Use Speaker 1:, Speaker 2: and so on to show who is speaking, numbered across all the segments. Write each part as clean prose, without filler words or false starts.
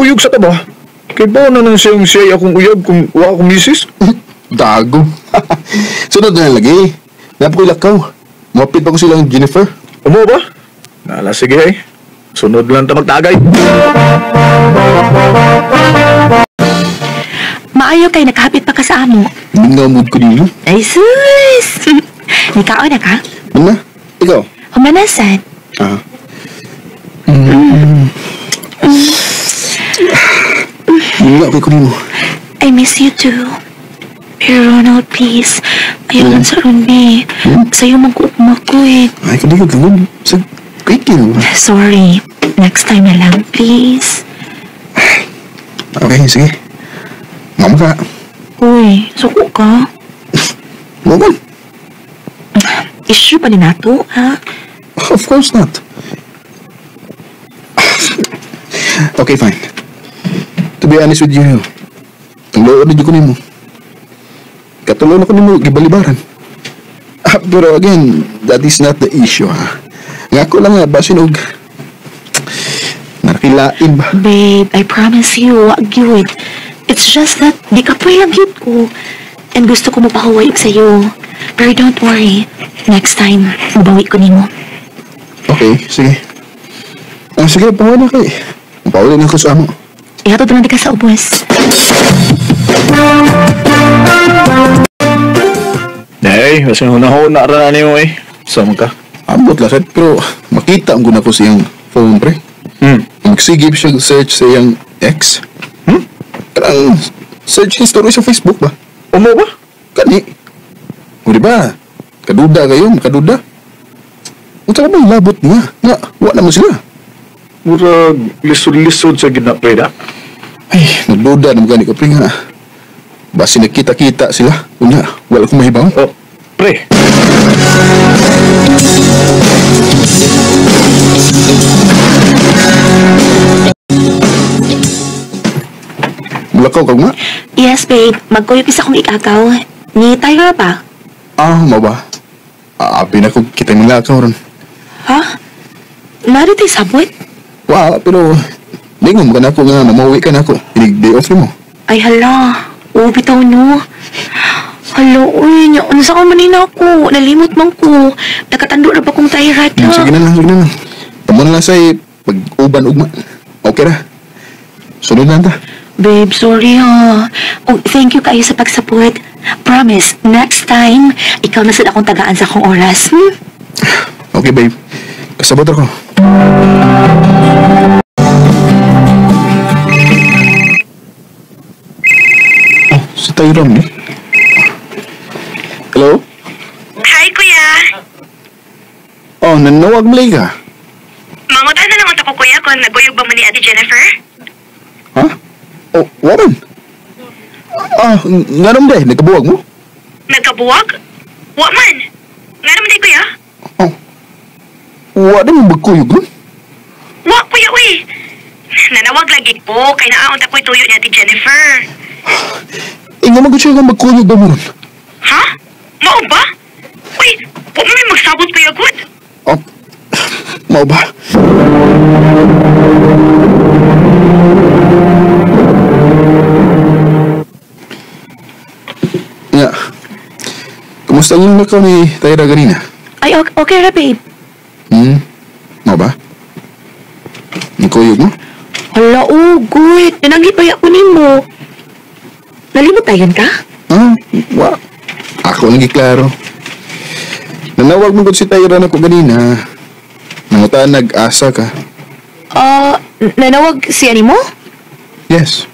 Speaker 1: Magkuyog sa ta ba? Kay ba na nang siyang siya'y akong uyab kung wa akong misis?
Speaker 2: Dago. Sunod na lagi. Napakoy lakaw. Mapit pa ko silang Jennifer.
Speaker 1: Umo ba? Nala, sige eh. Sunod lang ta magtagay.
Speaker 3: Maayo kay nakahapit pa ka sa amo.
Speaker 2: Hindi nga mood ko dito.
Speaker 3: Ay sus! Nikaon na ka?
Speaker 2: Ano na? Ikaw?
Speaker 3: Humanasan.
Speaker 2: Ah. Hindi nga, okay ko nimo.
Speaker 3: I miss you too. Pero Ronald, please. Ayaw lang sa ron, be. Sa'yo magkuugma ko eh.
Speaker 2: Ay, kundi ko gawin. Sa kay no?
Speaker 3: Sorry. Next time na lang, please.
Speaker 2: Okay, sige. Mama ka.
Speaker 3: Uy, suko ka.
Speaker 2: Mama.
Speaker 3: Issue pa ni nato, ha?
Speaker 2: Of course not. Okay, fine. To be honest with you, ang loob na ko nimo. Katulong ako nimo, gibalibaran. Pero again, that is not the issue, ha? Nga ako lang nga, basin og narakilain ba?
Speaker 3: Babe, I promise you, wag yun. It's just that, di ka pa lang yun ko. And gusto ko mapahuway sa'yo. Pero don't worry. Next time, mabawi ko nimo.
Speaker 2: Okay, sige. Sige, pahuway na kay. Pahuway na ko sa amo.
Speaker 3: Ihatod lang di ka sa ubos.
Speaker 1: Nay, basta hunahuna ra na niyo eh. Sama ka.
Speaker 2: Ambot lang, pero makita ang guna ko siyang phone, pre. Magsigip siya search sa iyang ex. Parang search history sa Facebook ba?
Speaker 1: Umo ba?
Speaker 2: Kani. O diba? Kaduda kayo, makaduda. Unsa ka bang labot niya? Nga, wa naman sila.
Speaker 1: Murag lisod-lisod sa gina, pre, da.
Speaker 2: Ay, nagduda naman gani ko, pre, nga. Basi nagkita-kita sila. Unya, wala akong mahibaw.
Speaker 1: Oh, pre.
Speaker 2: Mulakaw ka nga?
Speaker 3: Yes, babe. Magkuyog isa kong ikakaw. Ni tayo pa.
Speaker 2: Ah, mo ba? Aapi na ko kita yung lakaw ron.
Speaker 3: Ha? Nari tayo sabot?
Speaker 2: Wa, pero lingon ka na ako nga, mamauwi ka na ako. Inig day off mo.
Speaker 3: Ay, hala. Oo, bitaw no. Hala, uy. Unsa ka man ako. Nalimot man ko. Nakatando na ba kong tayo rata?
Speaker 2: Sige na lang, sige na lang. Tamo na lang sa'yo, pag-uban ugma. Okay ra. Sunod na ta.
Speaker 3: Babe, sorry ha. Oh, thank you kayo sa pag-support. Promise, next time, ikaw na sad akong tagaan sa akong oras. Hmm?
Speaker 2: Okay, babe. Kasabot ako. Oh, si Tyram ni. Hello?
Speaker 4: Hi, kuya.
Speaker 2: Oh, nanawag malay ka.
Speaker 4: Mangutan na lang ako, kuya, kung naguyog ba mo ni Ate Jennifer?
Speaker 2: Ha? Oh, waran. Ah, nga naman day, nagkabuwag mo?
Speaker 4: Nagkabuwag? Wa man. Nga naman day, kuya.
Speaker 2: Oh, wa na mo magkuyog nun?
Speaker 4: Wa, kuya, uy. Nanawag lagi ko, kay naaon tako'y tuyo ni Ate Jennifer.
Speaker 2: Eh, nga magod siya nga magkuyog ba mo ron?
Speaker 4: Ha? Mao ba? Uy, wa mo may magsabot, kuya, good.
Speaker 2: Oh, mao ba? Nga, kumusta ang lakaw ni Tyra ganina?
Speaker 3: Ay, okay ra, babe.
Speaker 2: Mao ba? Nagkuyog mo?
Speaker 3: Hala, oh, good. Nananggit pa ako nimo. Nalimot tayon ka?
Speaker 2: Ah, wa. Ako ang giklaro. Nanawag mo si Tyra na ko ganina. Nangutaan nag-asa ka.
Speaker 3: Nanawag siya nimo?
Speaker 2: Yes.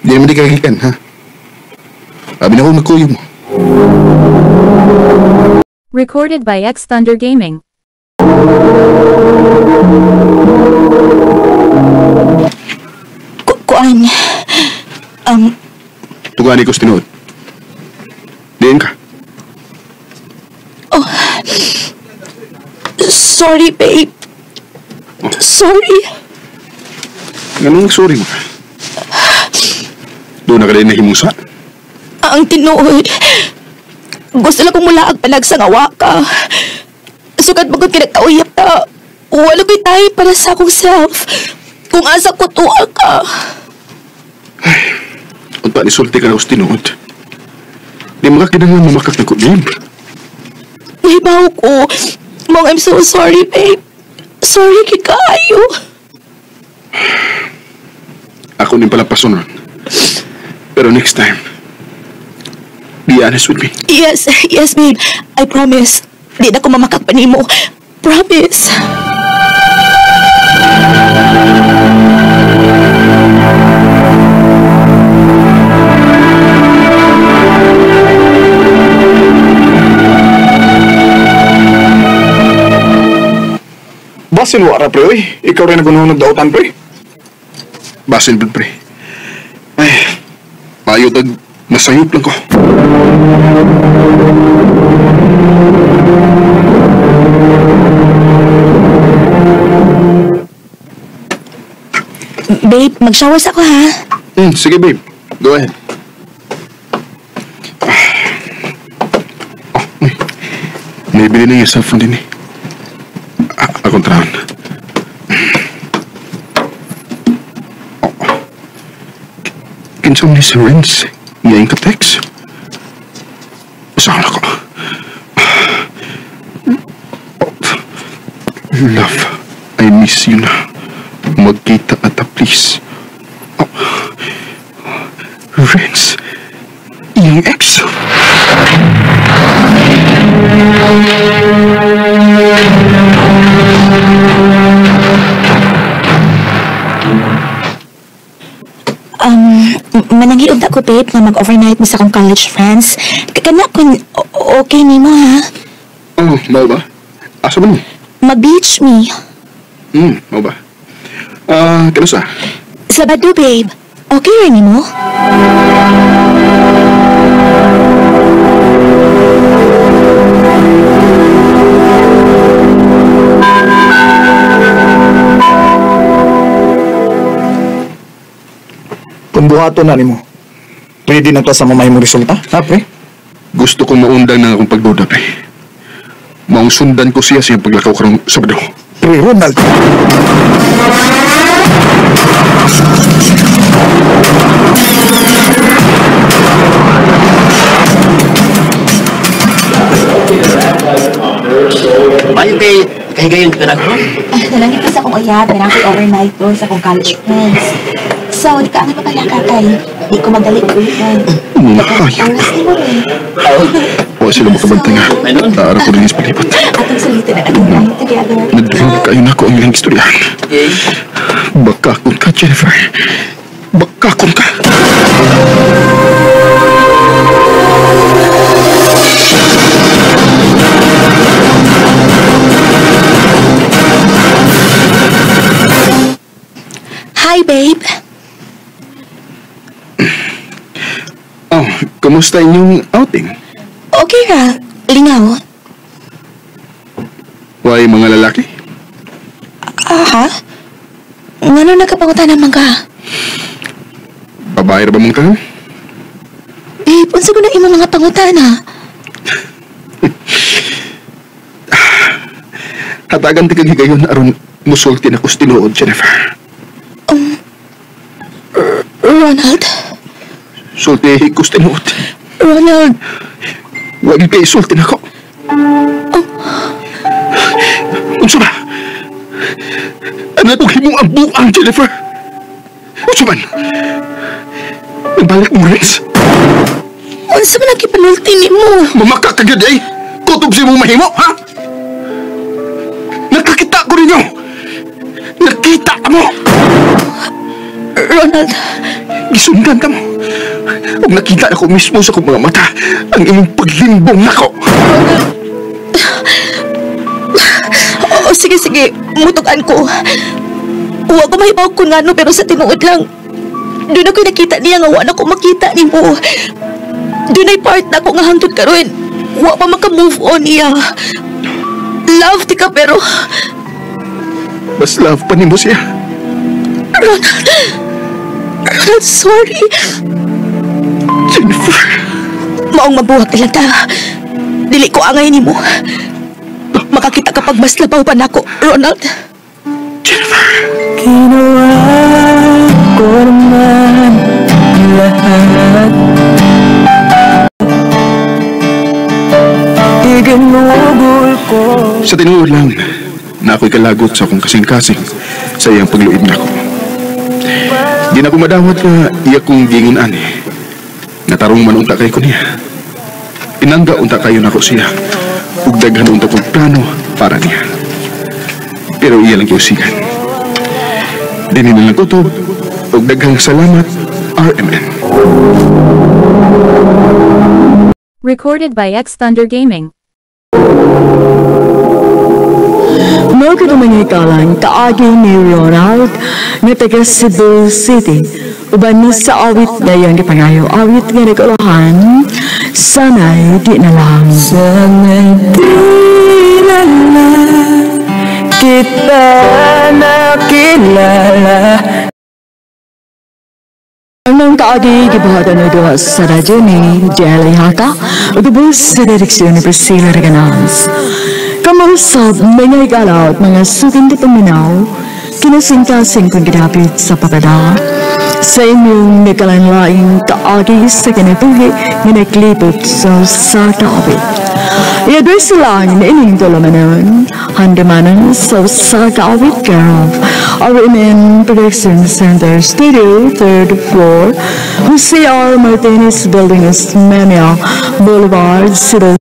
Speaker 2: Di naman di kagikan, ha? Sabi na ko nagkuyog mo.
Speaker 5: Recorded by X Thunder Gaming.
Speaker 3: Kuan.
Speaker 2: Tugani ko sa tinuod. Diin ka.
Speaker 3: Oh. Sorry, babe. Sorry.
Speaker 2: Ganun sorry mo ka? Doon na ka rin nahimusa?
Speaker 3: Ang tinuod. Gusto lang kong mulaag palag sa ngawa ka. Sukat bagod kinagkauyap ta. Wala ko'y tayo para sa akong self. Kung asa ko tuwa ka.
Speaker 2: Ay, unta ni sulti ka na tinuod. Di makakinanglan mamakak na ko, babe.
Speaker 3: Nahibaw ko. Mong, I'm so sorry, babe. Sorry kay kaayo.
Speaker 2: Ako din pala pasunod. Pero next time, be honest with me.
Speaker 3: Yes, yes, babe. I promise. Di na ko mamakak pa nimo. Promise.
Speaker 1: Basin wara pre, oy. Ikaw rin nagununod dautan pre.
Speaker 2: Basin pre. Ay, payo tag nasayop lang ko.
Speaker 3: Babe, mag-shower sa ako ha.
Speaker 2: Sige babe, go ahead. Oh, may bili na yung cellphone din eh. Akong traon. Oh. Kinsa ni si Renz? Ngayon ka text? Saan ako? Oh. Love, I miss you na. Magkita ata, please. Oh. Renz, iyang ex.
Speaker 3: Manangiod ako, babe, na mag-overnight mo sa akong college friends. Kana kung okay ni mo, ha?
Speaker 2: Oh, mau ba? Asa ba mo?
Speaker 3: Mag-beach me.
Speaker 2: Mau ba? Kano sa?
Speaker 3: Sabado, babe. Okay rin ni mo?
Speaker 1: Kung buhato na nimo, pwede na ta sa mamay mo resulta, ha, pre?
Speaker 2: Gusto kong maundang na akong pagduda, pre. Maong sundan ko siya sa paglakaw karong Sabado.
Speaker 1: Pre, Ronald!
Speaker 6: Mayo kay kahigayon ka na ko?
Speaker 3: Nalangit pa sa akong uyab, na ako'y overnight doon sa akong college friends. So, di ka ang mapalaka kay di ko magdali ulit.
Speaker 2: Mga hayop.
Speaker 3: Oras ni mo eh.
Speaker 2: Huwag sila makabantay nga. Naara ko rin sa palipot.
Speaker 3: Atong sulitin ang atong night together.
Speaker 2: Nagdurog kayo na ako ang ilang istoryahan. Baka kung ka, Jennifer. Baka kung ka.
Speaker 3: Hi, babe.
Speaker 2: Oh, kumusta inyong outing?
Speaker 3: Okay ra. Lingaw.
Speaker 2: Why mga lalaki?
Speaker 3: Aha. Ngano nagkapangutan naman ka?
Speaker 2: Babae ra ba mong tanan?
Speaker 3: Babe, unsa ko na imong mga pangutana?
Speaker 2: Hatagan ti kag higayon aron musulti na kus tinuod, Jennifer.
Speaker 3: Ronald?
Speaker 2: Sulti kus tinuod.
Speaker 3: Ronald.
Speaker 2: Wag kay sulti nako. Unsa ba? Ano itong himong ang buang, Jennifer? Unsa man? Nagbalik mo, Renz.
Speaker 3: Unsa man ang kipanulti nimo?
Speaker 2: Mamakak ka gyud ay. Kutob si mong mahimo, ha? Nakakita ko ninyo. Nakita mo.
Speaker 3: Ronald.
Speaker 2: Gisundan ka mo. Ug nakita ako mismo sa akong mga mata ang imong paglimbong nako.
Speaker 3: Oo, sige, sige. Mutukan ko. Wa ko mahibaw kung ngano pero sa tinuod lang. Doon ako'y nakita niya nga wa na ko makita nimo. Doon ay part na ako nga hangtod karon. Wa pa maka-move on niya. Love ti ka pero...
Speaker 2: Mas love pa nimo siya.
Speaker 3: Ronald. Ronald, sorry.
Speaker 2: Jennifer.
Speaker 3: Maong mabuhat na lang ta. Dili ko angay nimo. Makakita kapag mas labaw pa nako, Ronald.
Speaker 2: Jennifer.
Speaker 7: Ginawa ko naman lahat. Iginugol ko.
Speaker 2: Sa tinuod lang, na ako'y kalagot sa akong kasing-kasing sa iyang pagluib nako. Di na ko madawat nga iya kong gingon ani. Natarong man unta kay ko niya. Pinangga unta kayo nako siya. Ug daghan unta kong plano para niya. Pero iya lang kiusigan. Dini na lang kutob ug daghang salamat, RMN.
Speaker 5: Recorded by X Thunder Gaming.
Speaker 8: Mao kato mga hikalang kaagi ni Ronald nga taga Cebu City. Uban ni sa awit na iyang gipangayo. Awit nga nagulahan, Sana'y Di Na Lang.
Speaker 7: Sana'y di na lang kita nakilala.
Speaker 8: Ang kaagi gibuhatan og duha sa radyo ni Jelly Haka ug ubos sa direksyon ni Priscilla Reganas. Kamusab mga higala at mga suking paminaw, kinasingkasing kung ginapit sa papada sa inyong nagkalanlaing kaagi sa kinabuhi nga naglibot sa usa ka awit. I-address lang na inyong tulamanon, handamanan sa usa ka awit care of RMN Production Center Studio, 3rd floor, Jose R. Martinez Building, Osmeña Boulevard, Cebu.